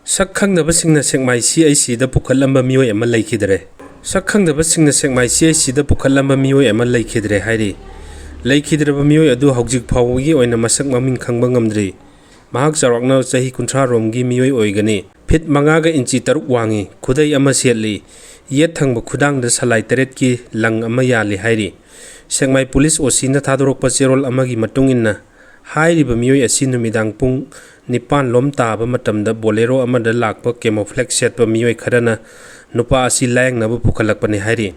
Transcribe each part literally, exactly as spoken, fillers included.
ꯁꯛ ꯈꯪꯗꯕꯁꯤꯡꯅ ꯁꯦꯛꯃꯥꯏ ꯁꯤ ꯑꯩꯆ ꯁꯤꯗ ꯄꯨꯈꯠꯂꯝꯕ ꯃꯤꯑꯣꯏ ꯑꯃ ꯂꯩꯈꯤꯗ꯭ꯔꯦ꯫ ꯁꯛ ꯈꯪꯗꯕꯁꯤꯡꯅ ꯁꯦꯛꯃꯥꯏ ꯁꯤ ꯑꯩꯆ ꯁꯤꯗ ꯄꯨꯈꯠꯂꯝꯕ ꯃꯤꯑꯣꯏ ꯑꯃ ꯂꯩꯈꯤꯗ꯭ꯔꯦ ꯍꯥꯏꯔꯤ꯫ ꯂꯩꯈꯤꯗ꯭ꯔꯕ ꯃꯤꯑꯣꯏ ꯑꯗꯨ ꯍꯧꯖꯤꯛ ꯐꯥꯎꯕꯒꯤ ꯑꯣꯏꯅ ꯃꯁꯛ ꯃꯃꯤꯡ ꯈꯪꯕ ꯉꯝꯗ꯭ꯔꯤ꯫ ꯃꯍꯥꯛ ꯆꯥꯎꯔꯥꯛꯅ ꯆꯍꯤ ꯀꯨꯟꯊ꯭ꯔꯥ ꯔꯣꯝꯒꯤ ꯃꯤꯑꯣꯏ ꯑꯣꯏꯒꯅꯤ꯫ ꯐꯤꯠ ꯃꯉꯥꯒ ꯏꯟꯆꯤ ꯇꯔꯨꯛ ꯋꯥꯡꯏ꯫ ꯈꯨꯗꯩ ꯑꯃ ꯁꯦꯠꯂꯤ꯫ ꯌꯦꯠ ꯊꯪꯕ ꯈꯨꯗꯥꯡꯗ ꯁꯂꯥꯏ ꯇꯔꯦꯠꯀꯤ ꯂꯪ ꯑꯃ ꯌꯥꯜꯂꯤ ꯍꯥꯏꯔꯤ꯫ ꯁꯦꯛꯃꯥꯏ ꯄꯨꯂꯤꯁ ꯑꯣ ꯁꯤꯅ ꯊꯥꯗꯣꯔꯛꯄ ꯆꯦꯔꯣꯜ ꯑꯃꯒꯤ ꯃꯇꯨꯡ ꯏꯟꯅ, ꯍꯥꯏꯔꯤꯕ ꯃꯤꯑꯣꯏ ꯑꯁꯤ ꯅꯨꯃꯤꯗꯥꯡ ꯄꯨꯡ ꯅꯤꯄꯥꯟ ꯂꯣꯝ ꯇꯥꯕ ꯃꯇꯝꯗ ꯕꯣꯂꯦꯔꯣ ꯑꯃꯗ ꯂꯥꯛꯄ ꯀꯦꯃꯣꯐ꯭ꯂꯦꯛꯁ ꯁꯦꯠꯄ ꯃꯤꯑꯣꯏ ꯈꯔꯅ ꯅꯨꯄꯥ ꯑꯁꯤ ꯂꯥꯌꯦꯡꯅꯕ ꯄꯨꯈꯠꯂꯛꯄꯅꯤ ꯍꯥꯏꯔꯤ꯫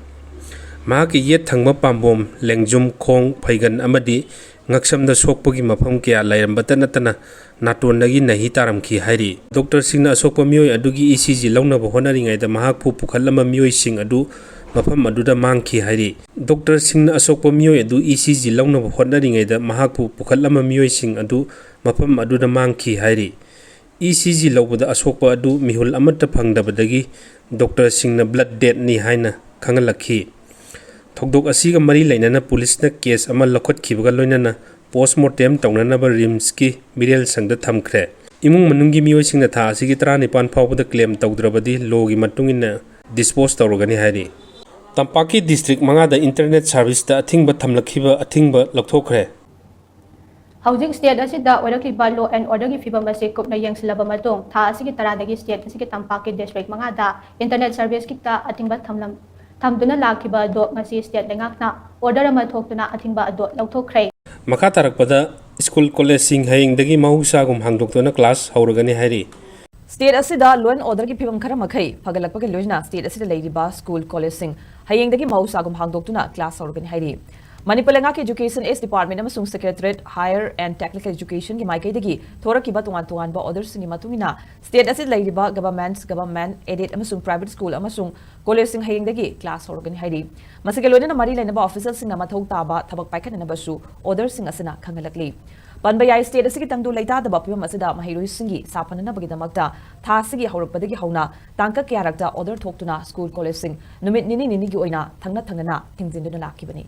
ꯃꯍꯥꯛꯀꯤ ꯌꯦꯠ ꯊꯪꯕ ꯄꯥꯝꯕꯣꯝ, ꯂꯦꯡꯖꯨꯝ, ꯈꯣꯡ, ꯐꯩꯒꯟ ꯑꯃꯗꯤ ꯉꯛꯁꯝꯗ ꯁꯣꯛꯄꯒꯤ ꯃꯐꯝ ꯀꯌꯥ ꯂꯩꯔꯝꯕꯇ ꯅꯠꯇꯅ ꯅꯥꯇꯣꯟꯗꯒꯤ ꯅꯥꯍꯤ ꯇꯥꯔꯝꯈꯤ ꯍꯥꯏꯔꯤ꯫ ꯗꯣꯛꯇꯔꯁꯤꯡꯅ ꯑꯁꯣꯛꯄ ꯃꯤꯑꯣꯏ ꯑꯗꯨꯒꯤ ꯏ ꯁꯤ ꯖꯤ ꯂꯧꯅꯕ ꯍꯣꯠꯅꯔꯤꯉꯩꯗ ꯃꯍꯥꯛꯄꯨ ꯄꯨꯈꯠꯂꯝꯕ ꯃꯤꯑꯣꯏꯁꯤꯡ ꯑꯗꯨ ꯃꯐꯝ ꯑꯗꯨꯗ ꯃꯥꯡꯈꯤ ꯍꯥꯏꯔꯤ꯫ ꯗꯣꯛꯇꯔꯁꯤꯡꯅ ꯑꯁꯣꯛꯄ ꯃꯤꯑꯣꯏ ꯑꯗꯨ ꯏ ꯁꯤ ꯖꯤ ꯂꯧꯅꯕ ꯍꯣꯠꯅꯔꯤꯉꯩꯗ ꯃꯍꯥꯛꯄꯨ ꯄꯨꯈꯠꯂꯝꯕ ꯃꯤꯑꯣꯏꯁꯤꯡ ꯑꯗꯨ ꯃꯐꯝ ꯑꯗꯨꯗ ꯃꯥꯡꯈꯤ ꯍꯥꯏꯔꯤ꯫ ꯏ ꯁꯤ ꯖꯤ ꯂꯧꯕꯗ ꯑꯁꯣꯛꯄ ꯑꯗꯨ ꯃꯤꯍꯨꯜ ꯑꯃꯠꯇ ꯐꯪꯗꯕꯗꯒꯤ ꯗꯣꯛꯇꯔꯁꯤꯡꯅ ꯕ꯭ꯂꯗ ꯗꯦꯠꯅꯤ ꯍꯥꯏꯅ ꯈꯪꯍꯜꯂꯛꯈꯤ꯫ ꯊꯧꯗꯣꯛ ꯑꯁꯤꯒ ꯃꯔꯤ ꯂꯩꯅꯅ ꯄꯨꯂꯤꯁꯅ ꯀꯦꯁ ꯑꯃ ꯂꯧꯈꯠꯈꯤꯕꯒ ꯂꯣꯏꯅꯅ ꯄꯣꯁꯃꯣꯔꯇꯦꯝ ꯇꯧꯅꯅꯕ ꯔꯤꯝꯁꯀꯤ ꯃꯤꯔꯦꯜ ꯁꯪꯗ ꯊꯝꯈ꯭ꯔꯦ꯫ ꯏꯃꯨꯡ ꯃꯅꯨꯡꯒꯤ ꯃꯤꯑꯣꯏꯁꯤꯡꯅ ꯊꯥ ꯑꯁꯤꯒꯤ ꯇꯔꯥꯅꯤꯄꯥꯟ ꯐꯥꯎꯕꯗ ꯀ꯭ꯂꯦꯝ ꯇꯧꯗ꯭ꯔꯕꯗꯤ ꯂꯣꯒꯤ ꯃꯇꯨꯡ ꯏꯟꯅ ꯗꯤꯁꯄꯣꯁ ꯇꯧꯔꯒꯅꯤ ꯍꯥꯏꯔꯤ꯫ ꯇꯝꯄꯥꯛꯀꯤ ꯗꯤꯁꯇ꯭ꯔꯤꯛ ꯃꯉꯥꯗ ꯏꯟꯇꯔꯅꯦꯠ ꯁꯥꯔꯚꯤꯁꯇ ꯑꯊꯤꯡꯕ ꯊꯝꯂꯛꯈꯤꯕ ꯑꯊꯤꯡꯕ ꯂꯧꯊꯣꯛꯈ꯭ꯔꯦ꯫ ꯍꯧꯖꯤꯛ ꯁ꯭ꯇꯦꯠ ꯑꯁꯤꯗ ꯑꯣꯏꯔꯛꯂꯤꯕ ꯂꯣ ꯑꯦꯟ ꯑꯣꯔꯗꯔꯒꯤ ꯐꯤꯕꯝ ꯑꯁꯤ ꯀꯨꯞꯅ ꯌꯦꯡꯁꯤꯜꯂꯕ ꯃꯇꯨꯡ, ꯊꯥ ꯑꯁꯤꯒꯤ ꯇꯔꯥꯗꯒꯤ ꯁ꯭ꯇꯦꯠ ꯑꯁꯤꯒꯤ ꯇꯝꯄꯥꯛꯀꯤ ꯗꯤꯁꯇ꯭ꯔꯤꯛ ꯃꯉꯥꯗ ꯏꯟꯇꯔꯅꯦꯠ ꯁꯔꯚꯤꯁꯀꯤꯗ ꯑꯊꯤꯡꯕ ꯊꯝꯂꯝ-, ꯊꯝꯗꯨꯅ ꯂꯥꯛꯈꯤꯕ ꯑꯗꯣ ꯉꯁꯤ ꯁ꯭ꯇꯦꯠ ꯂꯩꯉꯥꯛꯅ ꯑꯣꯔꯗꯔ ꯑꯃ ꯊꯣꯛꯇꯨꯅ ꯑꯊꯤꯡꯕ ꯑꯗꯣ ꯂꯧꯊꯣꯛꯈ꯭ꯔꯦ꯫ ꯃꯈꯥ ꯇꯥꯔꯛꯄꯗ ꯁ꯭ꯀꯨꯜ ꯀꯣꯂꯦꯖꯁꯤꯡ ꯍꯌꯦꯡꯗꯒꯤ ꯃꯍꯧꯁꯥꯒꯨꯝ ꯍꯥꯡꯗꯣꯛꯇꯨꯅ ꯀ꯭ꯂꯥꯁ ꯍꯧꯔꯒꯅꯤ ꯍꯥꯏꯔꯤ꯫ ꯁ꯭ꯇꯦꯠ ꯑꯁꯤꯗ ꯂꯣ ꯑꯦꯟ ꯑꯣꯔꯗꯔꯒꯤ ꯐꯤꯕꯝ ꯈꯔ ꯃꯈꯩ ꯐꯒꯠꯂꯛꯄꯒ ꯂꯣꯏꯅꯅ ꯁ꯭ꯇꯦꯠ ꯑꯁꯤꯗ ꯂꯩꯔꯤꯕ ꯁ꯭ꯀꯨꯜ ꯀꯣꯂꯦꯖꯁꯤꯡ ꯍꯌꯦꯡꯗꯒꯤ ꯃꯍꯧꯁꯥꯒꯨꯝ ꯍꯥꯡꯗꯣꯛꯇꯨꯅ ꯀ꯭ꯂꯥꯁ ꯍꯧꯔꯒꯅꯤ ꯍꯥꯏꯔꯤ꯫ ꯃꯅꯤꯄꯨꯔ ꯂꯩꯉꯥꯛꯀꯤ ꯏꯖꯨꯀꯦꯁꯟ ꯏꯁ ꯗꯤꯄꯥꯔꯠꯃꯦꯟ ꯑꯃꯁꯨꯡ ꯁꯦꯀ꯭ꯔꯦꯇꯔꯦꯠ ꯍꯥꯌꯔ ꯑꯦꯟ ꯇꯦꯛꯅꯤꯀꯦꯜ ꯏꯖꯨꯀꯦꯁꯟꯒꯤ ꯃꯥꯏꯀꯩꯗꯒꯤ ꯊꯣꯔꯛꯈꯤꯕ ꯇꯣꯉꯥꯟ ꯇꯣꯉꯥꯟꯕ ꯑꯣꯔꯗꯔꯁꯤꯡꯒꯤ ꯃꯇꯨꯡ ꯏꯟꯅ ꯁ꯭ꯇꯦꯠ ꯑꯁꯤꯗ ꯂꯩꯔꯤꯕ ꯒꯚꯔꯟꯃꯦꯟꯠ, ꯒꯚꯔꯟꯃꯦꯟꯠ ꯑꯦꯗꯦꯗ ꯑꯃꯁꯨꯡ ꯄ꯭ꯔꯥꯏꯚꯦꯠ ꯁ꯭ꯀꯨꯜ ꯑꯃꯁꯨꯡ ꯀꯣꯂꯦꯖꯁꯤꯡ ꯍꯌꯦꯡꯗꯒꯤ ꯀ꯭ꯂꯥꯁ ꯍꯧꯔꯒꯅꯤ ꯍꯥꯏꯔꯤ꯫ ꯃꯁꯤꯒ ꯂꯣꯏꯅꯅ ꯃꯔꯤ ꯂꯩꯅꯕ ꯑꯣꯐꯤꯁꯔꯁꯤꯡꯅ ꯃꯊꯧ ꯇꯥꯕ ꯊꯕꯛ ꯄꯥꯏꯈꯠꯅꯅꯕꯁꯨ ꯑꯣꯔꯗꯔꯁꯤꯡ ꯑꯁꯤꯅ ꯈꯪꯍꯜꯂꯛꯂꯤ꯫ ꯄꯟꯕ ꯌꯥꯏ, ꯁ꯭ꯇꯦꯠ ꯑꯁꯤꯒꯤ ꯇꯪꯗꯨ ꯂꯩꯇꯥꯗꯕ ꯐꯤꯕꯝ ꯑꯁꯤꯗ ꯃꯍꯩꯔꯣꯏꯁꯤꯡꯒꯤ ꯁꯥꯐꯅꯅꯕꯒꯤꯗꯃꯛꯇ ꯊꯥ ꯑꯁꯤꯒꯤ ꯍꯧꯔꯛꯄꯗꯒꯤ ꯍꯧꯅ ꯇꯥꯡꯀꯛ ꯀꯌꯥꯔꯛꯇ ꯑꯣꯔꯗꯔ ꯊꯣꯛꯇꯨꯅ ꯁ꯭ꯀꯨꯜ ꯀꯣꯂꯦꯖꯁꯤꯡ ꯅꯨꯃꯤꯠ ꯅꯤꯅꯤ ꯅꯤꯅꯤꯒꯤ ꯑꯣꯏꯅ ꯊꯪꯅ ꯊꯪꯅꯅ ꯊꯤꯡꯖꯤꯟꯗꯨꯅ ꯂꯥꯛꯈꯤꯕꯅꯤ꯫